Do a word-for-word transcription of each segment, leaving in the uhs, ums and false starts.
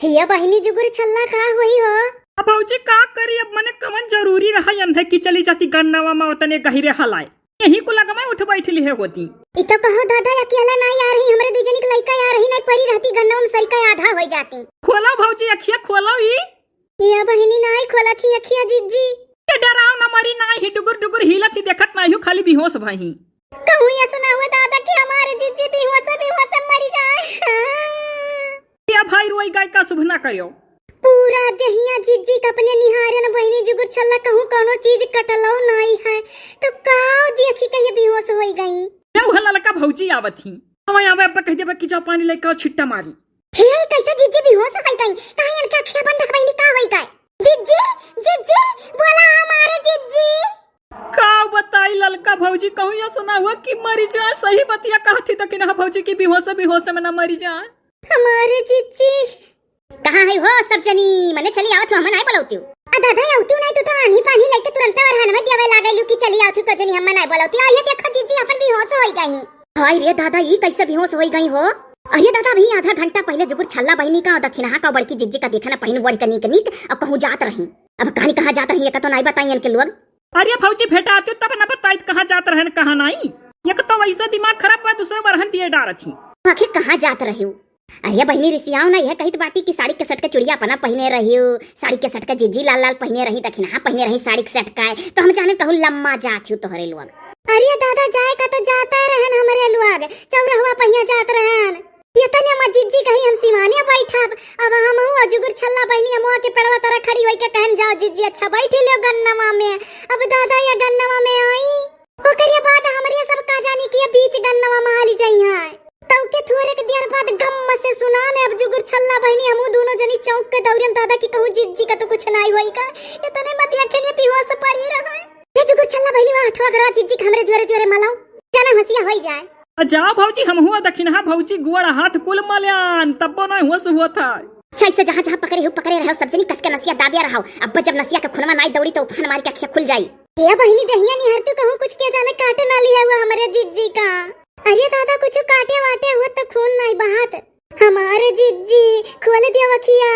हिया बहिनी जुगुर छल्ला का होई हो? अब भौजी का करी, अब मने कवन जरूरी रहा अंधे की चली जाती गन्नवा मा ओतने गहिरे हलाए। यही को लग मा उठ बैठ लिहे होती। इ तो कहो दादा अकेला नाई आ रही, हमरे दुई जनी के लइका आ रही, नाई परी रहती गन्नवा मा सरिका आधा होई जाती। खोलो भौजी अखिया खोलो ई। हिया बहिनी नाई खोलत ही अखिया जिज्जी। ये डराव ना मरी नाई ही डुगुर डुगुर हिलत ही देखत नाई हूँ खाली बेहोश भई। कहूँ ऐसा ना हुआ दादा कि हमारे जिज्जी बेहोश बेहोश मरी जाए। या भाई रोई गाय का शुभ ना करियो। पूरा देहिया जिज्जी का अपने निहारे न बहिनी जुगुर छल्ला कहूँ कौनो चीज कटलो नाई है। तो काव देखी के ये बेहोश होई गई। या उहे ललका भौजी आवत ही। आवे आवे अब कह देबे कि जाओ पानी लेके आओ छिट्टा मारी। हे कैसे जिज्जी बेहोश होई गई? काहे इनके अखिया बंद है बहिनी का होई गए? जिज्जी, जिज्जी, बोला हमारे जिज्जी। का बताई ललका भौजी, कहूँ ऐसा ना हुआ कि मरी जाए। सही बतिया कहत ही दखिनहा भौजी की बेहोश बेहोश में ना मरी जाए। हमारे जिज्जी। कहाँ है हो सब जनी? मने चली आवत हो, हम नाई बोलौती। आ दादा, औती नाई, तू तो आन्ही पानी लेके तुरंत और हनवे दियावे लागेलू कि चली आवत हो तो जनी, हम नाई बोलौती। आ ये देखो जिज्जी अपन बेहोश होई गई। हाय रे दादा, ई कैसे बेहोश होई गई हो? अरे दादा, अभी आधा घंटा पहले जुगुर छल्ला बहिनी का और दखिनहा का बड़की जिज्जी का देखा ना पहिन ओढ़ के नीक नीक, अब कहूँ जात रही। अब कहानी कहाँ जात रही, एक तो नाई बताई इनके लोग। अरे भौजी, भेटाती तब न बताइत कहाँ जात रहन, कहाँ नाई। एक तो वैसे दिमाग खराब बा, दूसरे बरहन दिए डारत ही। आखिर कहाँ जात रहे हो? अरे बहिनी, रिसियाओ ना, यह कहित बाटी कि साड़ी के सटके चुड़िया अपना पहिने रही हो, साड़ी के सटके जिज्जी लाल लाल पहिने रही, दखिनहा पहिने रही साड़ी के सटका है, तो हम जाने कहूँ लम्मा जात हो तोहरे लोग। अरे दादा, जाए का तो जाता रहन हमरे लोग, चौरहुआ पहिया जात रहन। ये तने अम्मा जिज्जी कही हम सिवानिया बैठब, अब हमहू अजुगुर छल्ला बहिनी अमुआ के पेड़वा तरह खड़ी होई के कहन, "जाओ जिज्जी, अच्छा बैठी लो गन्नवा में।" अब दादा ये गन्नवा में आई, ओकरे बाद हमरे सब का जानी कि ये बीच गन्नवा में हाली जाई है। तब के थोड़े के देर बाद गम से सुनान, अब जुगुर छल्ला बहिनी हमहू दोनों जनी चौंक के दौड़न दादा कि कहूँ जिज्जी का तो कुछ नाई होई का। ये तने मत यखन ये पिहुआ से परी रहा है। ये जुगुर छल्ला बहिनी वह हथवा गड़वा जिज्जी के हमरे जोरे जोरे मलाओ, जाना होशिया होई जाए। आ जाओ भौजी, हमहू दखिनहा भौजी गोड़ हाथ कुल मल्यान, तब्बो नाई होश हुआ था। अच्छा, इसे जहाँ जहाँ पकड़े हो, पकड़े रहो, सब जनी कस के नसिया दाबिया रहो। अब जब नसिया के खुनवा नाई दौड़ी तो उफान मार के अखिया खुल जाई। ए बहिनी, दहिया निहर तू कहूँ कुछ के जाने काटे ना लिया हुआ हमरे जिज्जी का। अरे दादा, कुछ काटे वाटे हुआ तो खून नाई बहात। हमारे जिज्जी, खोल दिया अखिया।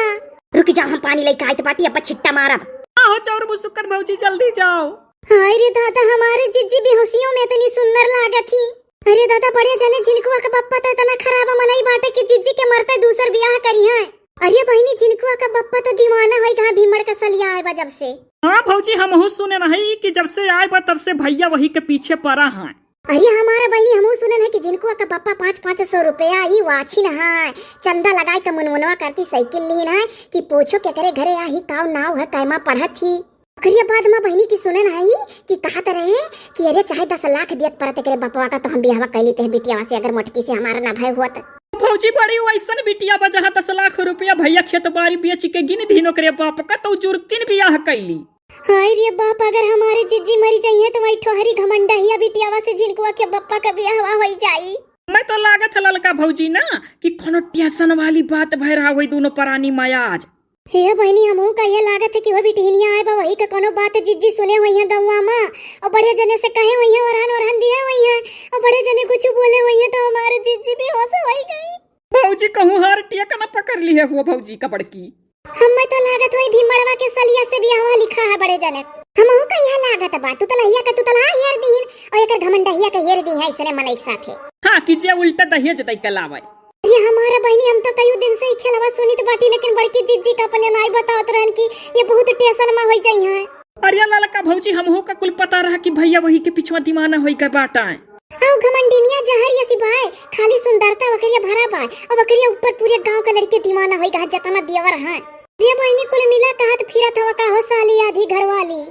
रुक जाओ, हम पानी लेके आइत बाटी, अब छिट्टा मारब। आहो चौर मुसुक्कन भौजी, जल्दी जाओ। हाय रे दादा, हमारे जिज्जी बेहोशियों में इतनी सुंदर लागत ही। अरे दादा, बड़े जने झिनकुआ के बप्पा तो इतना खराब मनई बाटे कि जिज्जी के मरते दूसर बियाह करी हैं। अरे बहिनी, झिनकुआ के बप्पा तो दीवाना होई गए भीमड़ का सलिया आए बा जब से। हाँ भौजी, हमहू सुने नहीं कि जब से आए बा तब से भैया वही के पीछे परा हैं। अरे हमारा बहिनी, हमहू सुने नहीं कि झिनकुआ का बप्पा पाँच पाँच सौ रुपया ही वाछिन है, चंदा लगाए के मुनमुनवा करती साइकिल लीन है कि पूछो के करे घरे आही काव नाव है, कैमा पढ़त ही। ओकरे बाद माँ बहिनी की सुनन हई कि कहत रहे कि अरे चाहे दस लाख दियत परत एकरे बपवा का तो हम बियाहवा कैली ते बिटियावा से अगर मोटकी से हमारा ना भय हुआ त। भौजी बड़ी वैसन बिटिया बा जहाँ दस लाख रुपया भैया खेत बारी बेच के गिन दीन ओकरे बाप का तो जुरतीन बियाह कैली। हाय रे बाप, अगर हमारे जिज्जी मरी जाइए तो वही ठोहरी घमंडहिया बिटियावा से झिनकुआ के बप्पा का बियाहवा होई जाई। मैं तो लागत है ललका भौजी ना कि कोनो टेंशन वाली बात भय रहा वही दोनों परानी माया आज। हे बहिनी, हमहू का ये लागत है कि वो बिटिहनिया आए बा, वही का कोनो बात जिज्जी सुने हुई है गौवा मा, और बड़े जने से कहे हुई है, ओरहन ओरहन दिए हुई है, और बड़े जने कुछ बोले हुई है तो हमारे जिज्जी बेहोश होई गई। भौजी कहूँ हार टिया का ना पकड़ ली है हुआ भौजी का बड़की। हम्मे तो लागत होई भीमड़वा के सलिया से बियाहवा लिखा है बड़े जने। हमहू का यह लागत बा, तुतलहिया का तुतलहा हेर दीन और एकर घमंडहिया का हेर दी है इसने मनई के साथे। हाँ, कि जे उल्टा दहेज दई के लावे। ये हमारा बहिनी, हम तो कई दिन से ही खेलवा सुनित बाटी, लेकिन बड़की जिज्जी का अपने नाई बतावत रहन कि ये बहुत टेंशन में होई जाई हैं। अरे ललका भौजी, हमहू का कुल पता रहा कि भैया वही के पिछवा दीवाना होई के बाटा है। आओ घमंडिनिया जहर ये सिवाय, खाली सुंदरता वकरिया भरा बा, और वकरिया ऊपर पूरे गांव के लड़के दीवाना होई गा, जतना देवर हैं। रे बहिनी, कुल मिला कहत फिरत हवा का हो साली आधी घरवाली।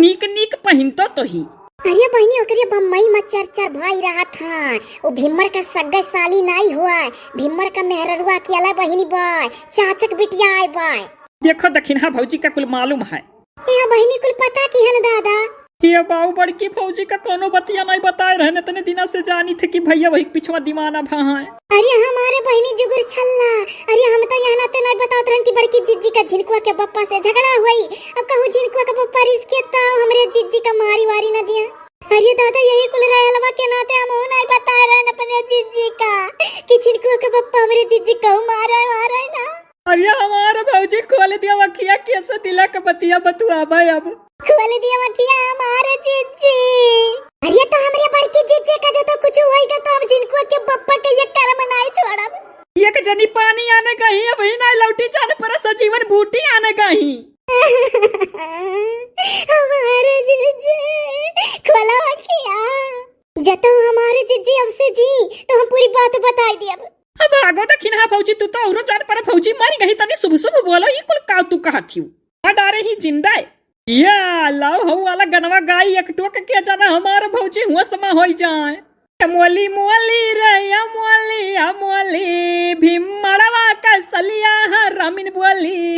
नीक नीक पहिनतो तो ही। अरे बहिनी, ओकरे बम्बई में चर चर भाई रहत हैं। वो भीमर का सग्गे साली नाई हुआ, भीमर का मेहररुआ अकेला बहिनी बा, चाचक बिटिया आए बा। देखो दखिनहा भौजी का कुल मालूम है। ए बहिनी, कुल पता की है न दादा? ये बाऊ, बड़की भौजी का कोनो बतिया नहीं बताए रहन, इतने दिना से जानी थे कि भैया वही पिछवा दीवाना भा हैं। अरे हमारे बहिनी जुगुर छल्ला, अरे हम तो यहाँ नाते नहीं बतावत रहन कि बड़की जिज्जी का झिनकुआ के बप्पा से झगड़ा हुई। अब कहूँ झिनकुआ का बप्पा रिस के तो हमरे जिज्जी का मारी वारी न दिया। अरे दादा, यही कुल रहलवा के नाते हम नहीं बताए रहन अपने जिज्जी का कि झिनकुआ का बप्पा हमरे जिज्जी का मारे वारे ना। अरे हमार भौजी, खोल दिया अखिया, कैसे दिला के बतिया बतुआबे अब। खोल दिया अखिया हमार जिज्जी। अरे तो हमरे बड़की जिज्जी का जो तो कुछ होइगा तो हम झिनकुआ के बप्पा के ये कर्म नाई छोड़ब। एक जनी पानी आने गही, अबही नाई लौटी, जान पर सजीवन बूटी आने गही। हमार जिज्जी, खोलो अखिया। जतो हमार जिज्जी अब से जी, तो हम पूरी बात बताई दियब। अब भागो दखिनहा भौजी, तू तो औरो जान पर भौजी मरी गही, तनी शुभ शुभ बोलो, ई कुल का तू कहत हिउ? आ डारे ही जिंदा है। या लाओ हऊ वाला गनवा गाई एक टोक के जाना हमार भौजी हुआ समा होई जाए। ए मोली मोली रे, ए मोली, ए मोली, भीम मड़वा का सलिया है रामिन बोली।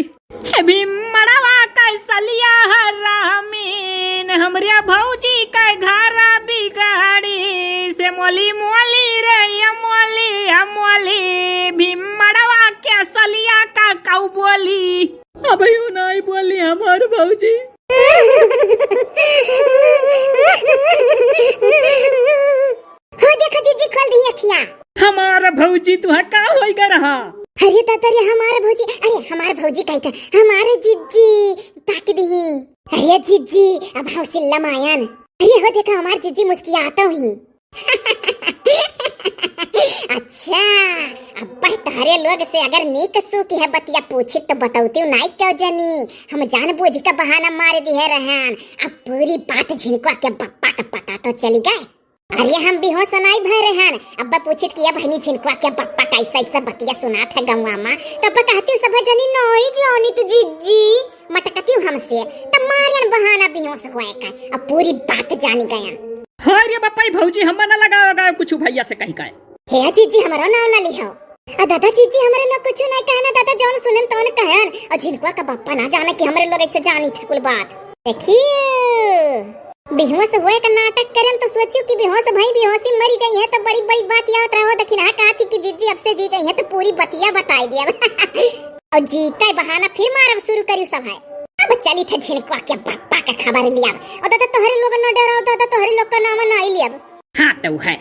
ए भीम मड़वा का सलिया है रामिन, हमरे भौजी का घर बिगाड़ी से। मोली मोली रे, ए मोली, ए मोली, भीम मड़वा के सलिया का काऊ बोली। अबहियो नाई बोली हमार भौजी। हो देखो जिज्जी, खोल दी अखिया। हमार भौजी, तुहा का होई ग रहा? अरे दादा रे, हमार भौजी, अरे हमार भौजी कही था, हमार जिज्जी ताक दी। अरे जिज्जी, अब हौसिल्ला मायन। अरे हो देखा, हमार जिज्जी मुस्कियात ही। अच्छा, अब तोहरे लोग से अगर नीक सूख है बतिया पूछित तो बतौती नाई क्यों जनी। हम जान बूझ के बहाना मार दिहे रहन। अब पूरी बात झिनकुआ के बप्पा का पता तो चली गए। अरे हम बेहोश नाई भय रहन। अब पूछित कि अब हनी झिनकुआ के बप्पा कैसे ऐसे बतिया सुनात है गौवा मा, तब कहती सब जनी नाई जानी तू जिज्जी। मटकतिउ हमसे, तब मारियन बहाना बेहोश होए का, अब पूरी बात जानी गयन। हाय रे बप्पा, ई भौजी, हम ना लगाओ गाओ कुछ भैया से कही का। हे जिज्जी, हमरो नाव ना लिहो। आ दादा जिज्जी, हमरे लोग कुछ नहीं कहना दादा, जौन सुनन तौन कहन। और झिनकुआ का बप्पा ना जाने कि हमरे लोग ऐसे जानी थे कुल बात। देखियो, बेहोश होए का नाटक करन तो सोचियो कि बेहोश भाई बेहोशी मरी जाई है तो बड़ी बड़ी बात याद रहो। दखिनहा कहती कि जिज्जी अब से जी जाई है तो पूरी बतिया बताई दिया। और जीते बहाना फिर मारब शुरू करी सब है। अब चली थे झिनकुआ के बप्पा का खबर लियाब। और दादा तोहरे लोग न डराओ, दादा तोहरे लोग का नाम ना लियाब। हाँ तो है।